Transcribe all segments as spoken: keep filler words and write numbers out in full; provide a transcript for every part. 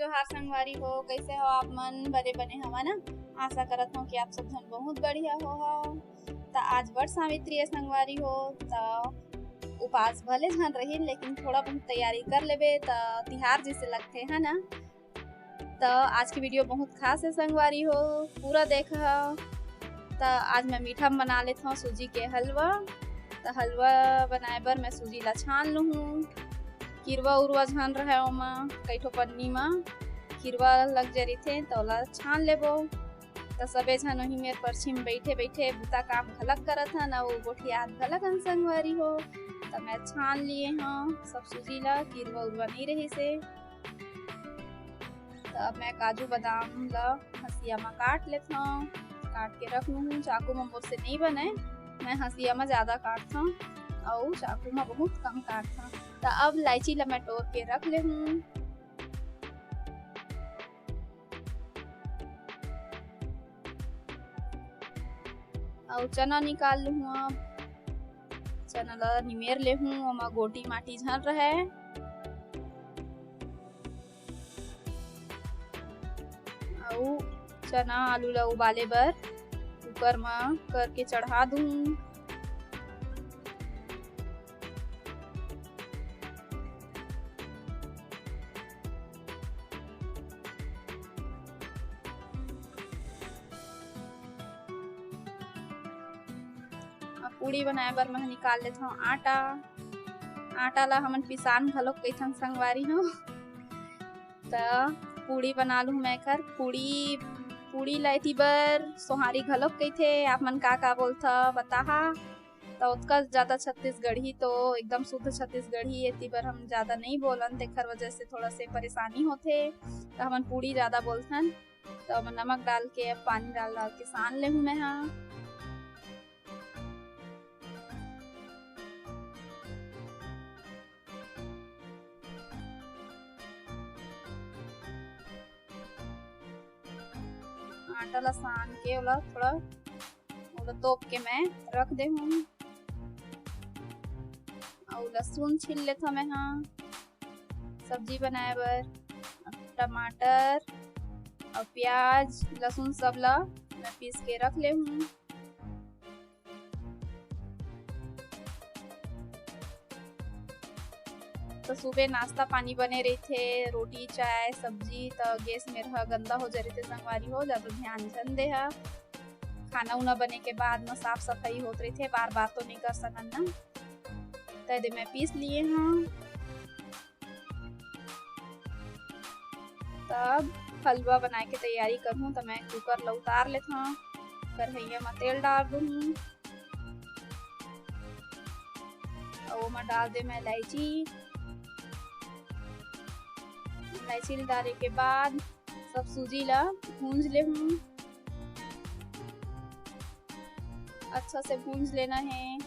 जोहार संगवारी हो, कैसे हो आप मन? बने बने हवा ना? आशा करत हूँ कि आप सब झन बहुत बढ़िया हो। त आज वट सावित्री है संगवारी हो, त उपास भले झन रही, लेकिन थोड़ा बहुत तैयारी कर लेबे त तिहार जैसे लगते है ना। त आज की वीडियो बहुत खास है संगवारी हो, पूरा देख। त आज मैं मीठा में बना लेत हूँ सूजी के हलवा। त हलवा बनाए बर मैं सूजी ला छान लूहूँ। किरवा उरवा झन रहे ओमा, कई ठो पन्नी मा किरवा लग जरिथे, त ओला छान लेबो। त सबे झन ओही मेर परछी में बैठे बैठे बुता काम घलक करत हन, अउ गोठियात घलक हन संगवारी हो। त मैं छान लिए हूँ सब सूजी ला, किरवा उरवा नहीं रही से। त अब मैं काजू बादाम ला हंसिया मा काट लेत हूँ, काट के रख लूँ। चाकू मा मोर से नहीं बने, मैं हंसिया मा ज्यादा काटत हूँ, अउ चाकू मा बहुत कम काटत हूँ। त अब इलायची ला मैं टोर के रख ले हूँ। अउ चना निकाल लूँ। अब चना ला निमेर ले हूँ, ओमा गोटी माटी झन रहे। अउ चना आलू ला उबाले बर कुकर म करके चढ़ा दूँ। अब पूड़ी बनाए बर मैं निकाल लेत हूँ आटा। आटा ला हमन पिसान घलोक कहिथन संगवारी हो। त पूड़ी बना लूँ मैं एकर। पूड़ी, पूड़ी ला एती बर सोहारी घलोक कहिथे। आप मन का का बोलथा बताहा। त ओतका ज्यादा छत्तीसगढ़ी तो एकदम शुद्ध छत्तीसगढ़ी एती बर हम ज्यादा नहीं बोलन, तेखर वजह से थोड़ा से परेशानी होथे। त हमन पूड़ी ज्यादा बोलथन। त ओमा नमक डाल के, अब पानी डाल डाल के सान ले हूँ मैं हा। आटा ला सान के ओला थोड़ा, ओला तोप के मैं रख दे हूँ। अउ लहसुन छील लेथव मैं हा सब्जी बनाए बर। टमाटर अउ प्याज, लहसुन सब ला मैं पीस के रख ले हूँ। तो सुबह नाश्ता पानी बने रहिथे, रोटी, चाय, सब्जी, तो गैस मेर ह गंदा हो जा रहिथे संगवारी हो, ज्यादा ध्यान झन दे हा। खाना उना बने के बाद म साफ सफाई होत रहिथे, बार बार तो नहीं कर सकन ना। त एदे मैं पीस लिए हूँ। तब हलवा बनाए के तैयारी करहूँ, त मैं कुकर ला उतार लेथव, कढ़ैया म तेल डाल दूँ, अउ ओमा डाल दे मैं इलायची। इलायची डाले के बाद सब सूजी ला भूंज ले हूँ। अच्छा से भूंज लेना है,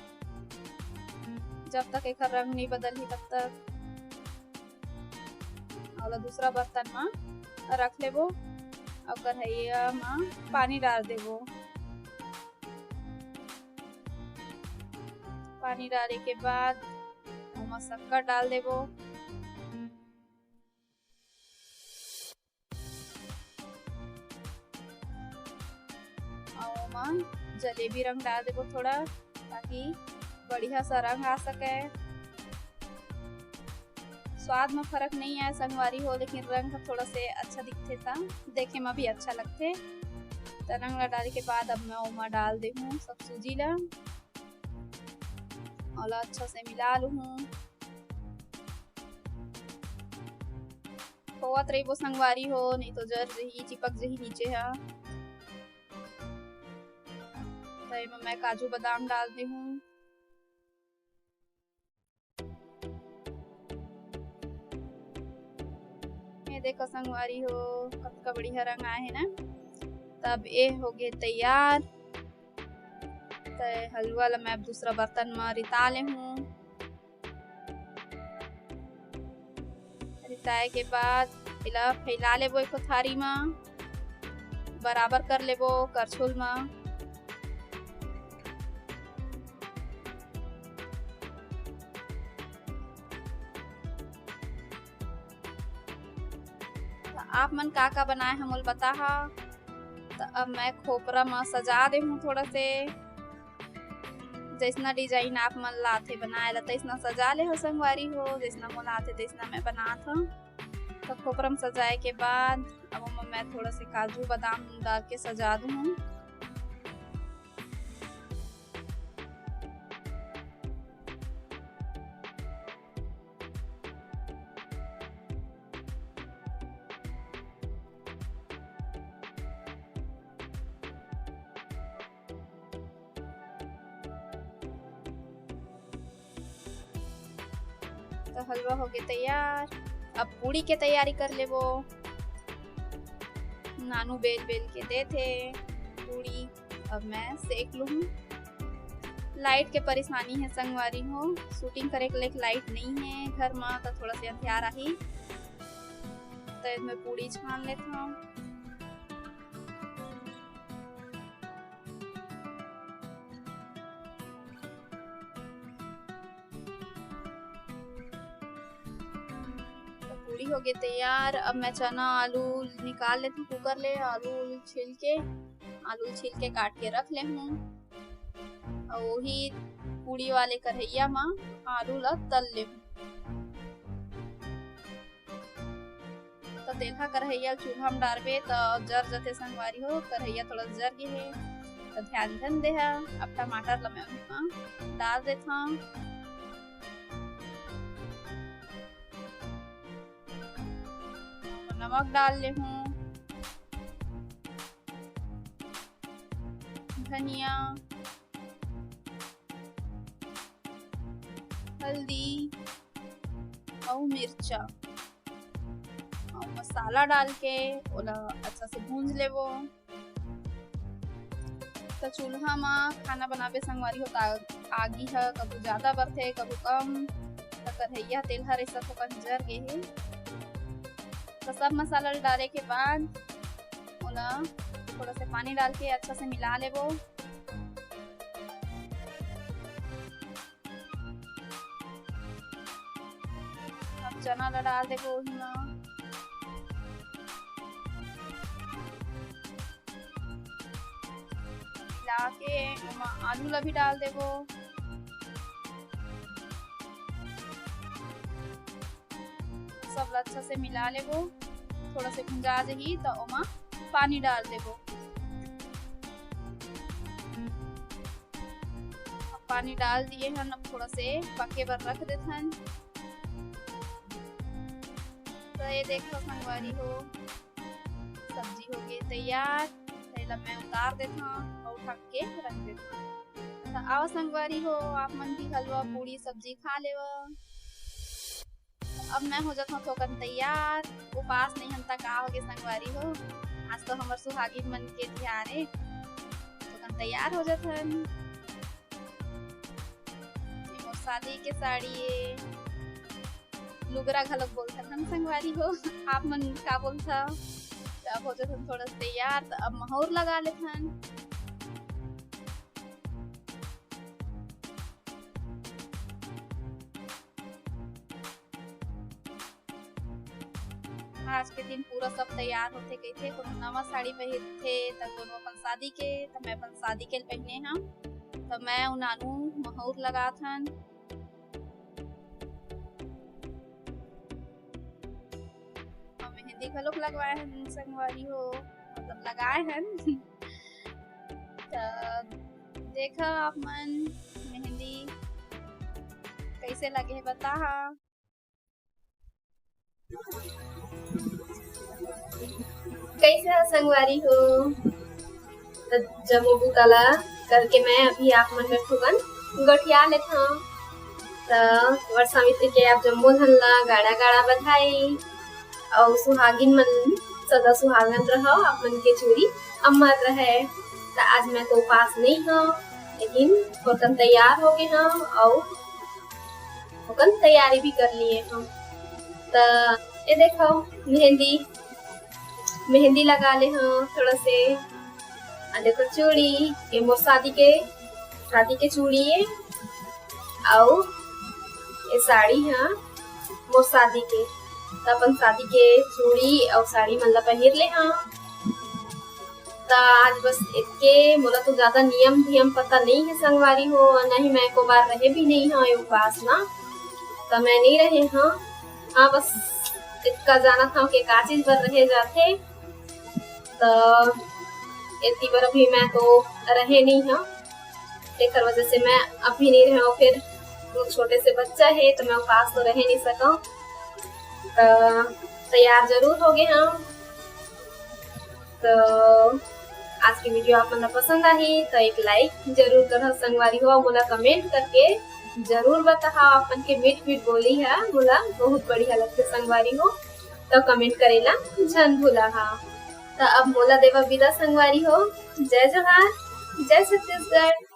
जब तक एकर रंग नहीं बदलही तब तक। ओला दूसरा बर्तन म रख लेबो, अउ कढ़ैया म पानी डाल देबो। पानी डाले के बाद ओमा शक्कर डाल देबो। अउ ओमा जलेबी रंग डाल देबो थोड़ा, ताकि बढ़िया सा रंग आ सके। स्वाद में फर्क नहीं आए संगवारी हो, लेकिन रंग ह थोड़ा से अच्छा दिखथे, त देखे में भी अच्छा लगथे। त रंग ला डाले के बाद अब मैं ओमा डाल देहूँ सब सूजी ला, ओला अच्छा से मिला लूहूँ। खोवत रहिबो संगवारी हो, नहीं तो जर जही, चिपक जही नीचे ह। त एमा मैं काजू बादाम डाल देहूँ। ये देखो संगवारी हो, कतका बढ़िया रंग आए हे ना। तब ए हो गे तैयार। त हलवा ला मैं अब दूसरा बर्तन म रिता ले हूँ। रिताए के बाद एला फैला लेबो एको थारी म, बराबर कर लेबो करछुल म। त आप मन का का बनाए हव, मोला बताहा। त अब मैं खोपरा म सजा देहूँ थोड़ा से, जैसना design आप मन ला आथे बनाए ला, तैसना सजा ले हव संगवारी हो। जैसना मोला आथे, तैसना मैं बनात हव। त खोपरा म सजाए के बाद अब ओमा मैं थोड़ा से काजू बादाम डाल के सजा दूँ। त हलवा होगे तैयार। अब पूड़ी के तैयारी कर लेबो। नानू बेल बेल के देथे पूड़ी, अब मैं सेक लूँ। Light के परेशानी हे संगवारी हो, shooting करे के लायक light नइ हे घर म, त थोड़ा से अंधियार आही, त मैं पूड़ी छान लेथव। त पूड़ी होगे तैयार। अब मैं चना आलू निकाल लेथव cooker ले, आलू उलू छील के, आलू छील के काट के रख लेहूँ। अउ ओही पूड़ी वाले कढ़ैया म आलू ला तल लेहूँ। त तेलहा कढ़ैया चूल्हा म डारबे त जर जथे संगवारी हो, कढ़ैया थोड़ा जर गे हे, त ध्यान झन देहा। अब टमाटर ला मैं ओही म डाल देथव। नमक डाल लेहूँ, धनिया, हल्दी अउ मिर्चा अउ मसाला डाल के ओला अच्छा से भूंज लेबो। त चूल्हा म खाना बनाबे संगवारी हो, त आगी ह कभू ज्यादा बरथे, कभू कम। त कढ़ैया तेलहा रहिस, थोकन जर गे हे। त सब मसाला ल डाले के बाद ओला थोड़ा से पानी डाल के अच्छा से मिला लेबो। अब चना ला डाल देबो ओही म। मिला के ओमा आलू ला भी डाल देबो। सब ला अच्छा से मिला लेबो। थोड़ा से भुंजा जही त ओमा पानी डाल देबो। अब पानी डाल दिए हन, अब थोड़ा से पके बर रख देथन। त ये देखो संगवारी हो, सब्जी होगे तैयार। त एला मैं उतार देथव अउ ढक के रख देथव। त आओ संगवारी हो, आप मन भी हलवा, पूड़ी, सब्जी खा लेवा। अब मैं हो जाथव थोकन तैयार। उपास नइ हन त का होगे संगवारी हो, आज तो हमर सुहागिन मन के तिहार ए, थोकन तैयार हो जाथन। ये मोर शादी के साड़ी ए, लुगरा घलोक बोलथन हम संगवारी हो, आप मन का बोलथव? त अब हो जाथन थोड़ा से तैयार, त अब महूर लगा लेथन। आज के दिन पूरा सब तैयार होथे कहिथे, कोनो नवा साड़ी पहिरथे, त कोनो अपन शादी के, त मैं अपन शादी के पहिने हंव, त मैं अउ नानू महूर लगाथन। अउ मेहंदी घलोक लगवाए हन संगवारी हो, मतलब लगाए हन। त देखा आप मन मेहंदी कैसे लगे हे बताहा। कैसे हो संगवारी हो? त जम्मो बुता ला करके मैं अभी आप मन बर थोकन गोठिया लेथव। त वर सावित्री के आप जम्मो झन ला गाड़ा गाड़ा बधाई। अउ सुहागिन मन सदा सुहागन रहव, आप मन के जोड़ी अमर रहे। त आज मैं तो उपास नइ हंव, लेकिन थोकन तैयार हो गे हंव अउ थोकन तैयारी भी कर लिए हंव। त ये देखव मेहंदी, मेहंदी लगा ले हंव थोड़ा से। आ देखो चूड़ी, ये मोर शादी के, शादी के चूड़ी ए, अउ ये साड़ी ह मोर शादी के। त अपन शादी के चूड़ी अउ साड़ी मन ला पहिर ले हंव। त आज बस एतके। मोला तो ज्यादा नियम धियम पता नइ हे संगवारी हो, अउ ना ही मैं एको बार रहे भी नइ हंव ए उपास म, त मैं नइ रहे हंव। हाँ, बस एतका जानत हंव के का चीज बर रहे जाथे। त एती बर अभी मैं तो रहे नइ हंव, तेकर वजह से मैं अभी नइ रहे हंव। फिर दो छोटे से बच्चा हे, त मैं उपास तो रहे नइ सकंव। त तैयार जरूर हो गे हंव। त आज की video आप मन ला पसंद आही त एक like जरूर करहा संगवारी हो, मोला comment करके जरूर बताहा। आप मन के मीठ मीठ बोली हा मोला बहुत बढ़िया लगथे संगवारी हो, त comment करे ला झन भूलाहा। त अब मोला देवा बिदा संगवारी हो। जय जोहार, जय छत्तीसगढ़।